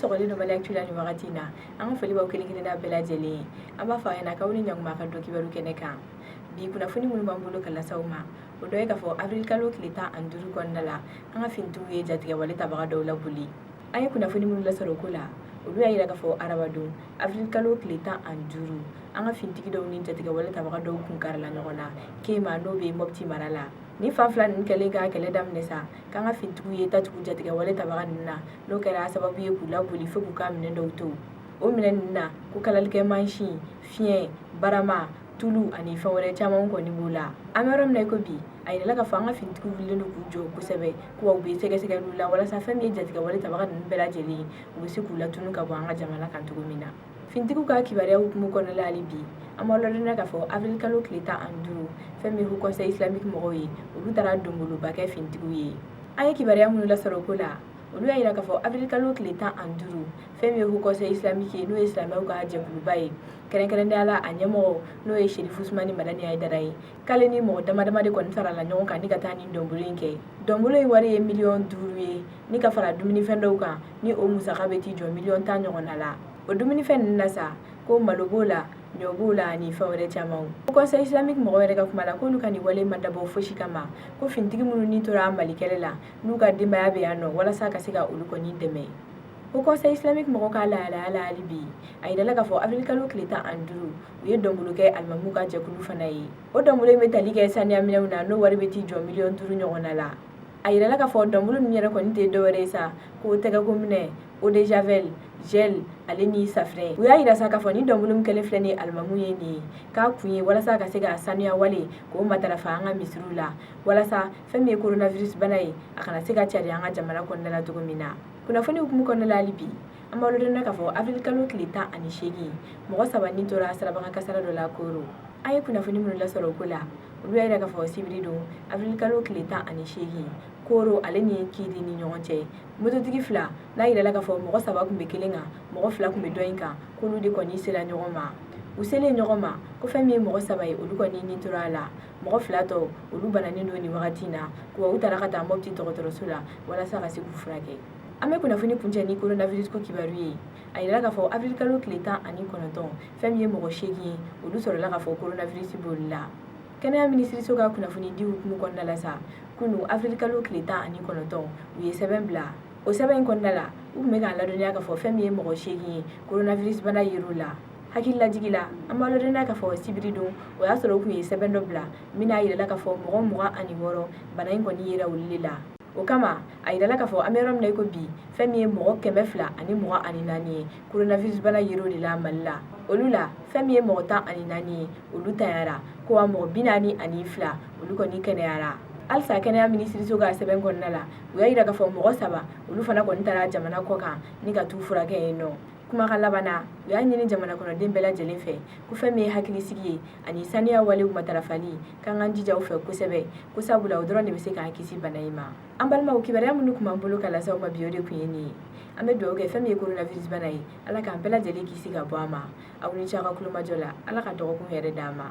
Sɔgɔlen don Mali Actu la nin wagati in na. An ka foli b'aw kelen kelenna bɛɛ lajɛlen ye. An b'a fɔ a ɲɛna k'aw ni ɲankuma ka don kibaru kɛnɛ kan. Bi kunnafoni minnu b'an bolo ka lase aw ma, o dɔ ye k'a fɔ avril kalo tile 15 kɔnɔna la, an ka finitigiw ye jatigɛwale tabaga dɔw laboli. An ye kunnafoni minnu lasɔrɔ o ko la, olu y'a yira k'a fɔ arabadon avril kalo tile 15, an ka finitigi dɔw ni jatigɛwale tabaga dɔw kun karila ɲɔgɔn na Kema, n'o bɛ Mopti mara la. Ni fan fila ninnu kɛlen ka kɛlɛ daminɛ sa, k'an ka finitigiw ye ta tugu jatigɛwale tabaga ninnu na, n'o kɛra sababu ye k'u laboli fo k'u ka minɛn dɔw to. O minɛn ninnu na, ko kalalikɛ mansin, fiɲɛ, barama, tulu ani fɛn wɛrɛ caman kɔni b'o la. An bɛ yɔrɔ min na i ko bi, a yirala k'a fɔ an ka finitigiw wulilen don k'u jɔ kosɛbɛ, ko u bɛ sɛgɛsɛgɛliw la walasa fɛn min ye jatigɛwale tabaga ninnu bɛɛ lajɛlen, u bɛ se k'u latunu ka bɔ an ka jamana kan cogo min na. Finitigiw ka kibaruya hukumu kɔnɔna la hali bi, an b'aw ladɔnniya k'a fɔ avril kalo tile 15, fɛn min ye Haut Conseil islamique mɔgɔw ye, olu taara donboloba kɛ finitigiw ye. An ye kibaruya minnu lasɔrɔ o ko la, olu y'a yira k'a fɔ avril kalo tile 15, fɛn min ye Haut Conseil islamique ye, n'o ye silamɛw ka jɛkuluba ye, kɛrɛnkɛrɛnnenya la a ɲɛmɔgɔ, n'o ye Sherif Usumani Madani Hayidara ye, k'ale ni mɔgɔ dama dama de kɔni farala ɲɔgɔn kan ni ka taa nin dɔnbolo in kɛ. Dɔnbolo in wari ye miliyɔn 5 ye, ni ka fara dumunifɛn dɔw kan, ni o musaka bɛ t'i jɔ miliyɔn 10 ɲɔgɔnna la. O dumunifɛn ninnu na sa, ko malo b'o la, ɲɔ b'o la ani fɛn wɛrɛ caman. Haut Conseil islamique mɔgɔw yɛrɛ ka kuma la, k'olu ka nin wale ma dabɔ fosi kama, ko finitigi minnu ni tora Mali kɛlɛ la, n'u ka denbaya bɛ yan nɔ, walasa ka se ka olu kɔni dɛmɛ. Haut Conseil islamique mɔgɔw ka lahalaya la hali bi, a yirala k'a fɔ avril kalo tile 15, u ye dɔnbolo kɛ alimamuw ka jɛkulu fana ye. O dɔnbolo in bɛ tali kɛ saniya minɛnw na, n'o wari bɛ t'i jɔ miliyɔn 5 ɲɔgɔnna la. A yirala k'a fɔ dɔnbolo ninnu yɛrɛ kɔni tɛ dɔwɛrɛ ye sa, ko tɛgɛkominɛ, eau de javel, gel ale ni safinɛ. U y'a yira sa k'a fɔ ni dɔnbolo min kɛlen filɛ ni alimamu ye nin ye, k'a kun ye walasa ka se ka sanuya wale k'o matarafa an ka misiriw la, walasa fɛn min ye coronavirus bana ye, a kana se ka cari an ka jamana kɔnɔna la cogo min na. Kunnafoni hukumu kɔnɔna la hali bi, an b'aw ladɔnniya k'a fɔ avril kalo tile 18, mɔgɔ saba ni tora sirabakan kasara dɔ la Koro. An ye kunnafoni minnu lasɔrɔ o ko la, olu y'a yira k'a fɔ sibiri don avril kalo tile 18, Koro ale ni Kidi ni ɲɔgɔn cɛ, mototigi fila, n'a yirala k'a fɔ mɔgɔ saba tun bɛ kelen kan, mɔgɔ fila tun bɛ dɔ in kan, k'olu de kɔni sera ɲɔgɔn ma. U selen ɲɔgɔn ma, ko fɛn min ye mɔgɔ saba ye, olu kɔni ni tora a la. Mɔgɔ fila tɔ, olu bananen don nin wagati in na, ko u taara ka taa Mopti dɔgɔtɔrɔso la walasa ka se k'u furakɛ. An bɛ kunnafoni kuncɛ ni coronavirus ko kibaru ye. A yirala k'a fɔ avril kalo tile 19, fɛn min ye mɔgɔ 8 ye, olu sɔrɔla k'a fɔ coronavirus b'olu la. Kɛnɛya minisiriso ka kunnafoni di hukumu kɔnɔna la sa, kunu avril kalo tile 19, u ye sɛbɛn bila. O sɛbɛn in kɔnɔna la, u tun bɛ k'a ladɔnniya k'a fɔ fɛn min ye mɔgɔ 8 ye, coronavirus bana yer'u la. Hakililajigi la, an b'a ladɔnniya k'a fɔ sibiri don, o y'a sɔrɔ u tun ye sɛbɛn dɔ bila min n'a yirala k'a fɔ mɔgɔ 26, bana in kɔni yera olu de la. O kama, a yirala k'a fɔ an bɛ yɔrɔ min na i ko bi, fɛn min ye mɔgɔ 224 ye, coronavirus bana yer'o de la Mali la. Olu la, fɛn min ye mɔgɔ 14 ye, olu tanyara, ko wa mɔgɔ 42, olu kɔni kɛnɛyara. Halisa kɛnɛya minisiriso ka sɛbɛn kɔnɔna la, u y'a yira k'a fɔ mɔgɔ saba, olu fana kɔni taara jamana kɔ kan ni ka t'u furakɛ yen nɔ. Kumakan laban na, u y'a ɲini jamana kɔnɔden bɛɛ lajɛlen fɛ ko fɛn min ye hakilisigi ye ani saniya walew matarafali, k'an k'an jija u fɛ kosɛbɛ, ko sabula o dɔrɔn de bɛ se k'an kisi bana in ma. An balimaw, kibaruya minnu tun b'an bolo ka lase aw ma bi, o de tun ye nin ye. An bɛ dugawu kɛ fɛn min ye coronavirus bana ye, Ala k'an bɛɛ lajɛlen kisi ka bɔ a ma. Aw ni ce aw ka kulomajɔ la. Ala ka dɔgɔkun hɛrɛ d'an ma.